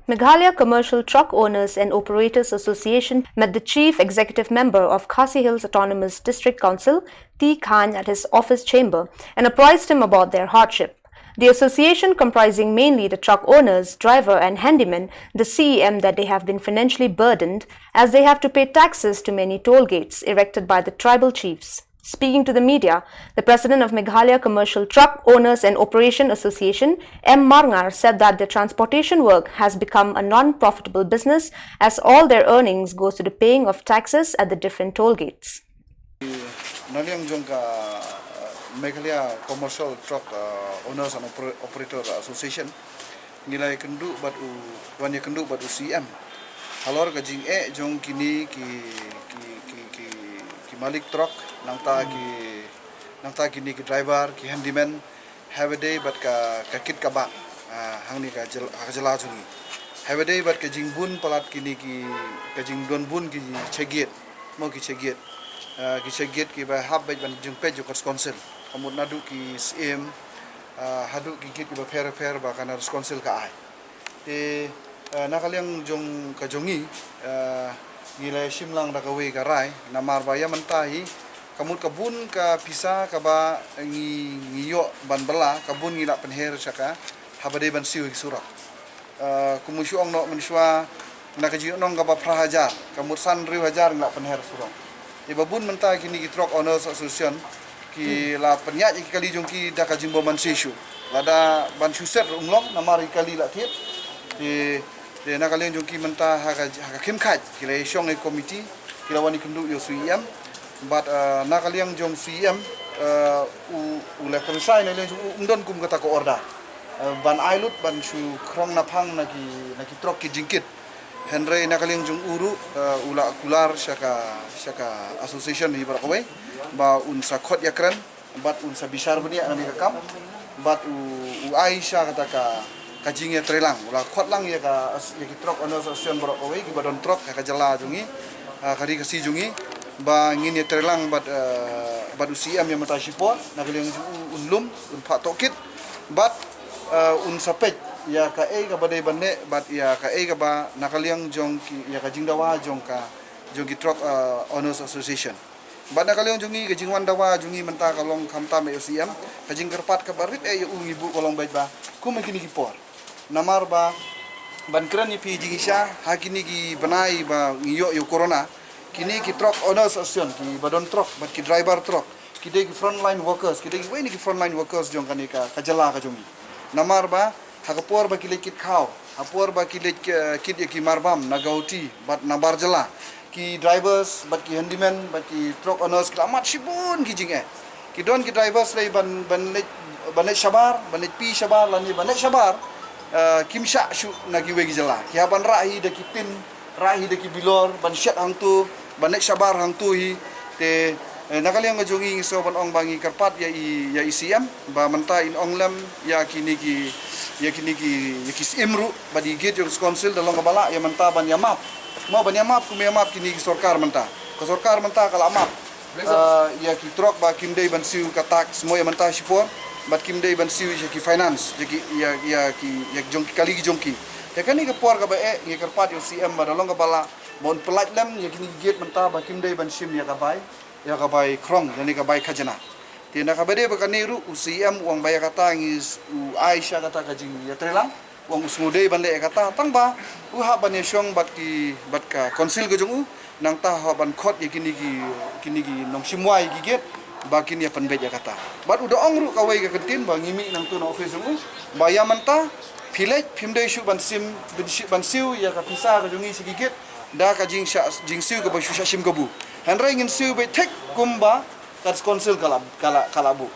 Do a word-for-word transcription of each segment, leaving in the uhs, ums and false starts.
Meghalaya Commercial Truck Owners and Operators Association met the Chief Executive Member of Khasi Hills Autonomous District Council, T. Khan, at his office chamber and apprised him about their hardship. The association, comprising mainly the truck owners, driver and handymen, the C E M that they have been financially burdened as they have to pay taxes to many toll gates erected by the tribal chiefs. Speaking to the media, the president of Meghalaya Commercial Truck Owners and Operation Association, M. Marngar, said that the transportation work has become a non-profitable business as all their earnings goes to the paying of taxes at the different toll gates. Na liang jong ka uh, Meghalaya Commercial Truck uh, Owners and Oper- Operator Association, ngi la ïakynduh bad u wan ïakynduh bad u C M halor ka jingeh jong kini ki ki ki ki, ki malik truck, nangta ki nangta kini ki driver, ki handyman, ha ba dei bad ka ka kit ka bang uh, hangne ka jylla, ka jylla jong ngi. Ha ba dei bad ka jingbun palat kini ki ka jingdon bun ki check gate, mo ki check gate. Uh, ki check gate ki ba hap bad ban jingpeit jong ka council. Ka mut naduh ki C M uh, haduh ki gate ki ba pher pher ba ka na council ka ai. Te uh, na ka liang jong ka jong ngi uh, ngi la shim lang da kawei ka rai namar ba ïa mynta hi ka mut ka bun ka pisa ka ba ngi ngi ïoh ban bylla ka bun ngi la pynher sha ka ha ba dei ban siew hi surok. Uh, kum u shu ong noh mynshuwa na ka jingong ka ba phra hajar ka mut san riew hajar ngi la pynher surok. Ïa ba bun mynta kini ki truck owners association ki la pynïaid ïa ki kali jong ki da ka jingbaman shishu. Lada ban shu set ruh ym long namar ïa ki kali la thied. Te te na ka liang jong ki mynta ha ka ha ka khim khait ki la ïa shong ïa komiti ki la wan ïakynduh ïa u C E M. Bad uh, na ka liang jong C E M uh, u u la kynshai na liang jong u ym don kum kata ka order. Uh, ban ai lut ban shu khrong na phang na ki na ki truck ki jingkit. Hynrei na ka liang jong u ruh uh, u la kular sha ka sha ka association hi baroh kawei ba un sa khot ïakren bad un sa bishar bniah na ka kam bad u u ai sha kata ka ka jingïatreilang u la khot lang ïa ka ïa ki truck owners association baroh kawei ki ba don truck ha ka jylla jong ngi ha ka ri Khasi jong ngi ba ngin ïatreilang bad uh, bad u C M ïa mynta shipor na ka liang jong u un lum un phah tohkit bad uh, un sa peit ïa kaei ka ba dei ban leh bad ïa kaei ka ba na ka liang jong ki ïa ka jingdawa jong ka jong ki truck uh, owners association. Bad na ka liang jong ngi ka jingwan dawa jong ngi mynta ka long khamtam ïa u C M ka jingkyrpad ka ba rit ïa u ngi buh ka long beit ba kum ha kini ki por. Namar ba ban kren ïa phi jingïasha ha kini ki bnai ba ngi ïoh ïa u corona kini ki truck owners association ki ba don truck bad ki driver truck ki dei ki frontline workers ki dei ki wei na ki frontline workers jong kane ka ka jylla ka jong ngi. Namar ba ha ka por ba ki leit kit khaw ha por ba ki leit uh, kit ïa ki marbam na Guwahati bad na bar jylla ki drivers bad ki handyman bad ki truck owners ki la mad shibun ki jingeh. Ki don ki drivers lei ban ban leit ban leit shabar ban leit pi shabar lane ban leit shabar uh, kim shah shuh na ki wei ki jylla ki ha ban rah hi da ki tin rah hi da ki bilor ban shet hangtu ban leit shabar hangtu hi. Te eh, na ka liang ka jong ngi ngi so ban ong ba ngi kyrpad ïa i ïa i C M ba mynta in ong lem ïa kini ki ïa kini ki ïa ki sim ruh ba di git jong council da long ka bala ïa mynta ban ïa map. Mo ban ïa map kum ïa map kini ki sorkar mynta ka sorkar mynta ka la map. Uh, ïa ki truck ba kim dei ban siew ka tax mo ïa mynta shipor bad kim dei ban siew ïa ki finance ïa ki ïa ïa ki ïa jong ki kali ki jong ki. Te kane ka por ka ba eh ngi kyrpad ïa u C M ba da long ka bala ba un pynlait lem ïa kini ki git mynta ba kim dei ban shim ïa ka bai ïa ka bai khrong ïa ni ka bai khajna. Te na ka ba dei ba kane ruh u C M u ong ba ïa kata ngi u ai sha kata ka jingïatreilang u ong u sngew dei ban leh ïa kata tang ba u hap ban ïa shong bad ki bad ka council ka jong u nangta hap ban khot ïa kini ki kini ki nongshim wai ki git ba kin ïa pynbeit ïa kata. Bad u da ong ruh kawei ka kyntien ba ngi mih nangtu na office jong u ba ïa mynta phi leit phim dei shu ban sim ban siew ïa ka pisa ka jong ngi sha ki git da ka jing sha jing siew ka ba shu sha shim kabu. Hynrei ngin siew beit thik kumba ka council ka la ka la ka la buh.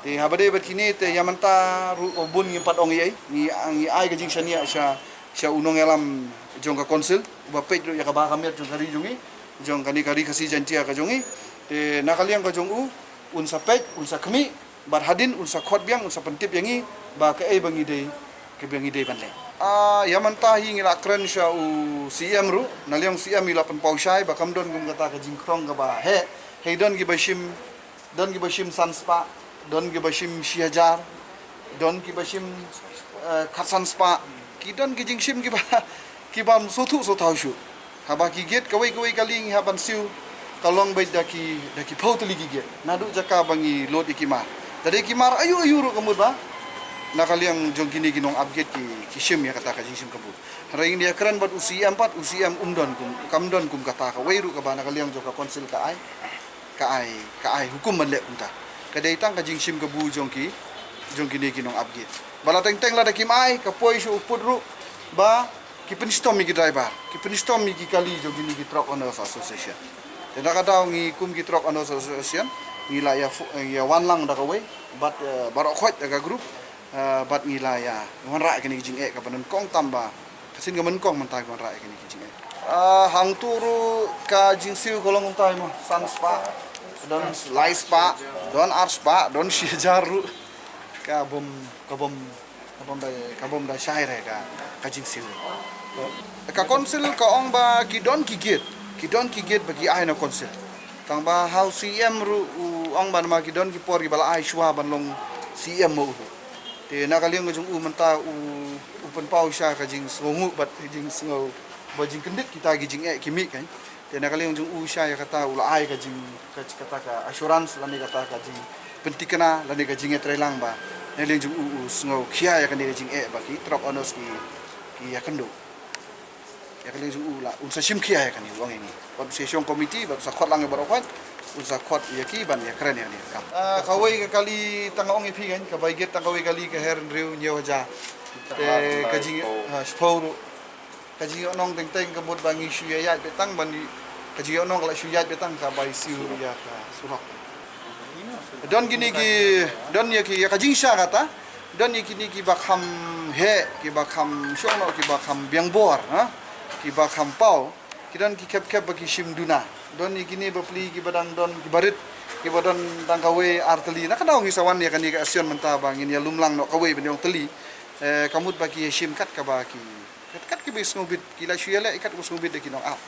Te haba dei bad kine te ïa mynta ruh bun ngim pat ong ei ei ngi ngi ai ka jingshaniah sha sha u nongïalam jong ka council uba peit ruh ïa ka ba ka miat jong ka ri jong ngi jong kane ka ri Khasi Jaiñtia ka jong ngi. Te na ka liang ka jong u un sa peit un sa khmih bad hadien un sa khot biang un sa pyntip ïa ngi ba kaei ba ngi dei ka ba ngi dei ban leh. Ah, ïa mynta hi ngi la kren sha u C M ruh na liang u C M i la pynpaw shai ba kam don kum kata ka jingkhrong ka ba heh. Hei don ki ba shim don ki ba shim san spah don ki ba shim shi hajar don ki ba shim uh, khatsan spah. Ki don ki jingshim kiba, kiba sngewthuh sngewthaw shuh. Haba ki gate kawei kawei kali ngi hap ban siew, ka long beit da ki, da ki phew tylli ki gate. Naduh jaka ba ngi load ïa ki mar. Te da ki mar aïu aïu ruh ka mut ba na ka liang jong kine ki nong ap gate ki, ki shim ïa kata ka jingshim kabu. Hynrei ngin ïakren bad u C M pat, u C M um don kum, kam don kum kata kawei ruh kaba na ka liang jong ka council ka ai, ka ai, ka ai hukum ban leh kumta. Ka dei tang ka jingshim kabu jong ki, jong kine ki nong ap gate. Ba la teng teng lada kim ai, ka poi sha u pud ruh ba ki pynshitom ïa ki driver, ki pynshitom ïa ki kali jong kine ki Truck Owners Association. Te na ka daw ngi kum ki Truck Owners Association ngi la ïa fu-, ïa wan lang da kawei bad, eh, baroh khoit da ka group, eh, bad ngi la ïa wanrah ïa kine ki jingeh kaba nyngkong tam ba ka sien ka nyngkong mynta ki wanrah ïa kine ki jingeh. Ah, hangtu ruh ka jingsiew ka long kumta mo, san spah, don lai spah, don ar spah, don shi hajar ruh. Ka bym, ka bym, ka bym da, ka bym da shai re ka, ka jingsiew. Ka council ka ong ba ki don ki gate, ki don ki gate ba ki ai na council. Tang ba ha u C M ruh u ong ba namar ki don ki por kiba la ai shuwa ban long C M mo u ruh. Te na ka liang ka jong u mynta u, u pynpaw sha ka jingsngewnguh bad ka jingsngew ba jingkyndit kita ki jingeh ki mih kan. Te na ka liang jong u sha ïa kata u la ai ka jing, ka, kata ka assurance lane kata ka jingpyntikna lane ka jingïatreilang ba na ka liang jong u u sngew khia ïa kane ka jingeh ba ki Truck Owners ki, ki ïakynduh. Ïa ka liang jong u la un sa shim khia ïa kane u ong ïa ngi. Bad u sa shong committee bad u sa khot lang ïa baroh khoit, un sa khot ïa ki ban ïakren ïa kane ka kam. Ah, kawei ka kali tang ong ïa phi kan, ka bai gate tang kawei kali ka her hynriew hynñiew hajar. Te ka jing, ah, shiphew ruh. Ka jingïohnong teng teng ka mut ba ngi shu ïaid beit tang ban, ka jingïohnong ka la shu ïaid beit tang ka bai siew ïa ka surok. Don kine ki, don ïa ki, ïa ka jingshisha kata, don ïa kine kiba kham heh, kiba kham shong noh, kiba kham biang bor, ha? Kiba kham paw, ki don ki khep khep ba ki shim duna. Don ïa kine bapli kiba dang don kiba rit, kiba don dang kawei ar tylli. Na ka daw ngi sa wan ïa kane ka action mynta ba ngin ïalum lang noh kawei ban ïong tylli. Eh, ka mut ba ki shim kat kaba ki Kat kat kiba sngewbit, ki la shu ïaleh kat kiba sngewbit da ki nong ap.